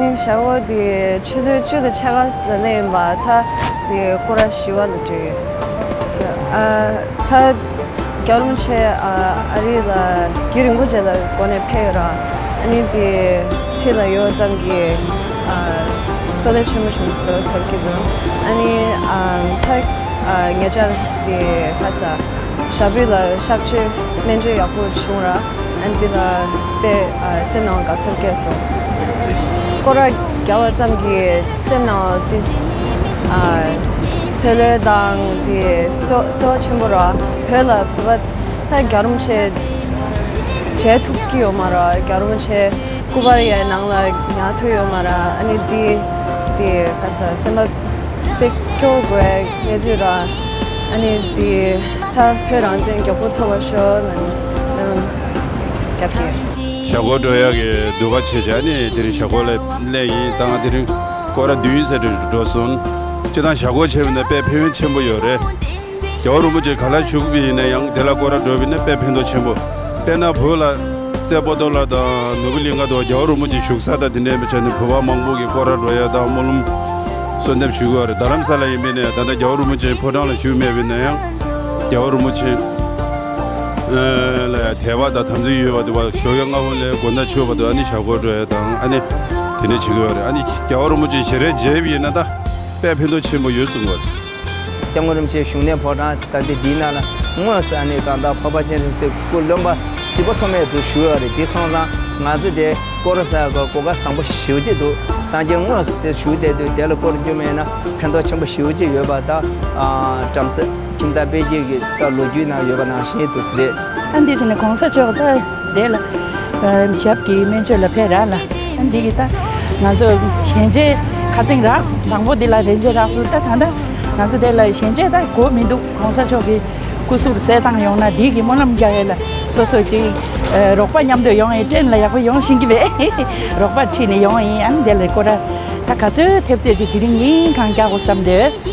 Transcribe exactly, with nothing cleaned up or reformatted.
ཞག་པོ་དེ་ཆུ་ཚོད་བཅུ་དང་ཕྱེད་ཀ་ལ་སླེབས་ཡིན་པ། ད་དེ་སྐོར་ར་བཞི་པ་ལ་འགྲོ་ཡོད། ཨ། ད་རྒྱལ་བ་རིན་པོ་ཆེ་ཨ་ཨ་རི་ལ་རྒྱུན་རིན་པོ་ཆེ་ལ་གོ་ནས་ཕེབས་ཡོད་ར། ཨ་ནི་དེ་ཕྱི་ལ་ཡོད་ཙམ་གྱི་ཨ་གསོལ་འདེབས་ཆེན་པོ་བྱུང་སོང་ཚོར་གྱི་འདུག་ཨ་ནི་ཨ་ད་ཨ་ཉེ་ཆར་དེ་ག་ས་ཞབས་པུས་ལ་གཤག་བཅོས་སྨན་བཅོས་ཡག་པོ་བྱུང་ར། ཨ་ནི་འདི་ལ་དཔེ་ཨ་སེམས་ནང་དགའ་ཚོར་སྐྱེས་སོང་། སྐོར་ར་རྒྱག་པ་ཙམ་གྱིས་སེམས་ནང་ཏིས་ཨ་བོད་ལས་དང་དེ་སོ་སོ་ཆེན་པོ་ར། བོད་ལ་བོད་པ་ད་རྒྱལ་བ་རིན་པོ་ཆེ་མཇལ་ཐུབ་ཀྱི་ཡོད་མ་ར། རྒྱལ་བ་རིན་པོ་ཆེ་སྐུ་པར་ཡ་ནང་ལ་ཉར་ཐུབ་ཡོད་མ་ར། ཨ་ནི་དེ་དེ་ག་ས་སེམས་པ་དཔེ་སྐྱོ་དགོས་གནས་ཚུལ་ར། ཨ་ནི་དེ་ད་བོད་རང་བཙན་མགྱོགས་པོ་ཐོབ་པ་ཤོག་ན་ནམ་རྒྱབ་ཀྱི། ཞྭ་སྒོར་འགྲོ་ཡག་གི་འདུག་ག་བྱས་བྱས་ཨ་ནི་དེ་རིང་ཞྭ་སྒོར་ལ་སླེབས་ཡིན། ད་ང་དེ་རིང་སྐོར་ར་བདུན་ཟེར་འགྲོ་སོང་། སྤྱིར་བཏང་ཞྭ་སྒོར་བྱས་པ་ན་དཔེ་ཕན་ཡོན་ཆེན་པོ་ཡོད་རེད། རྒྱལ་བ་རིན་པོ་ཆེ་ག་ལ་བཞུགས་པ་ཡིན་ན་ཡང་དེ་ལ་སྐོར་ར་འགྲོ་བ་ཡིན་ན་དཔེ་ཕན་ཐོགས་ཆེན་པོ། དཔེར་ན་བོད་ལ་རྩེ་པོ་ཏོ་ལ་དང་ནོར་བུ་གླིང་ག་དང་རྒྱལ་བ་རིན་པོ་ཆེ་བཞུགས་ས་དང་དེ་འདྲའི་མི་ཆ་ནས་བོད་པ་མང་པོ་གིས་སྐོར་ར་འགྲོ་ཡ་དང་སྨོན་ལམ་གསོལ་འདེབས་ཞུ་གི་ཡོད་རེད། རྡ་རམ་ས་ལ་ཡིན་པ་ཡིན་ན་ད་ལྟ་རྒྱལ་བ་རིན་པོ་ཆེ་ཕོ་བྲང་ལ་བཞུགས་མེད་པ་ཡིན་ན་ཡང་རྒྱལ་བ་རིན་པོ་ཆེ་ལ་དད་པ་དང་དམ་ཚིག་ཡོད་པ་དུ་བ་ཞོགས་ཀ་སྔ་པོ་ལས་དགོང་དག་ཆོས་པ་དུ་ཨ་ནི་ཞྭ་སྒོར་འགྲོ་ཡ་དང་ཨ་ནི་དེ་འདྲ་བྱེད་ཀྱི་ཡོད་རེད། ཨ་ནི་རྒྱལ་བ་རིན་པོ་ཆེ་ཞལ་རས་མཇལ་བ་ཡིན་ན་ད་དཔེ་ཕན་ཐོགས་ཆེན་པོ་ཡོད་གསུང་གི་ཡོད་རེད། སྐྱབས་མགོན་རིན་པོ་ཆེའི་བཞུགས་གནས་ཕོ་བྲང་ད་ལྟའི་འདིའི་ནང་ལ་དངོས་སུ་ཨ་ནི་གང་ལྟར་འཕགས་པ་སྤྱན་རས་གཟིགས་སྐུ་རློན་པ་གཟི་འབར་ཁྲོམ་མེད་དུ་བཞུགས་ཡོད་རེད། དེ་སོང་ཙང་ང་ཚོ་དེ་སྐོར་ས་གོ་གོ་སྐབས་བཟང་པོ་ཞེ་པོ་ཅིག་འདུག་སངས་རྒྱས་དངོས་སུ་དེ་བཞུགས་བསྡད་དུས་དེ་ལ་སྐོར་རྒྱུ་མེད་ན་ཕན་ཐོགས་ཆེན་པོ་ཞེ་པོ་ཅིག་ཡོད་པ་ད་བྲམ་ཟེ་ཁྱིམ་བདག་དཔལ་སྐྱེས་ཀྱི་ད་ལོ་རྒྱུས་ནང་ཡོད་པ་ནང་བཞིན་དུ་རེད། ཨ་འདི་བྱས་ནས་གོང་ས་མཆོག་ད་དེ་ལ་ཞབས་ཀྱི་སྨན་བཅོས་ལ་ཕེབས་ར་ལ། ཨ་འདི་གི་ད་ང་ཚོ་ཞལ་མཇལ་ཁ་སང་རག་དང་པོ་འདི་ལ་རེ་མཇལ་རག་སོང་། ད་ད་ལྟ་ང་ཚོ་དེ་ལ་ཞལ་མཇལ་ད་གོ་མི་འདུག་གོང་ས་མཆོག་གི་སྐུ་གཟུགས་གསལ་ཐང་ཡོང་ན་འདི་གི་སྨོན་ལམ་རྒྱག་ཡས་ལ་སོ་སོ་ཅིག་རོགས་པ་མཉམ་དུ་ཡོང་ཡས་ཏྲེན་ལ་ཡག་པོ་ཡོང་ཤེས་ཀྱི་རེད། རོགས་པ་ཁྲིད་ནས་ཡོང་ཡིན། ཨ་ནི་དེ་ལ་སྐོར་ར་ད་ག་ཚོད་ཐེབས་ཐེབས་ཅིག་དེ་རིང་ཉིན་གང་རྒྱག་དགོས་བསམ་འདོད།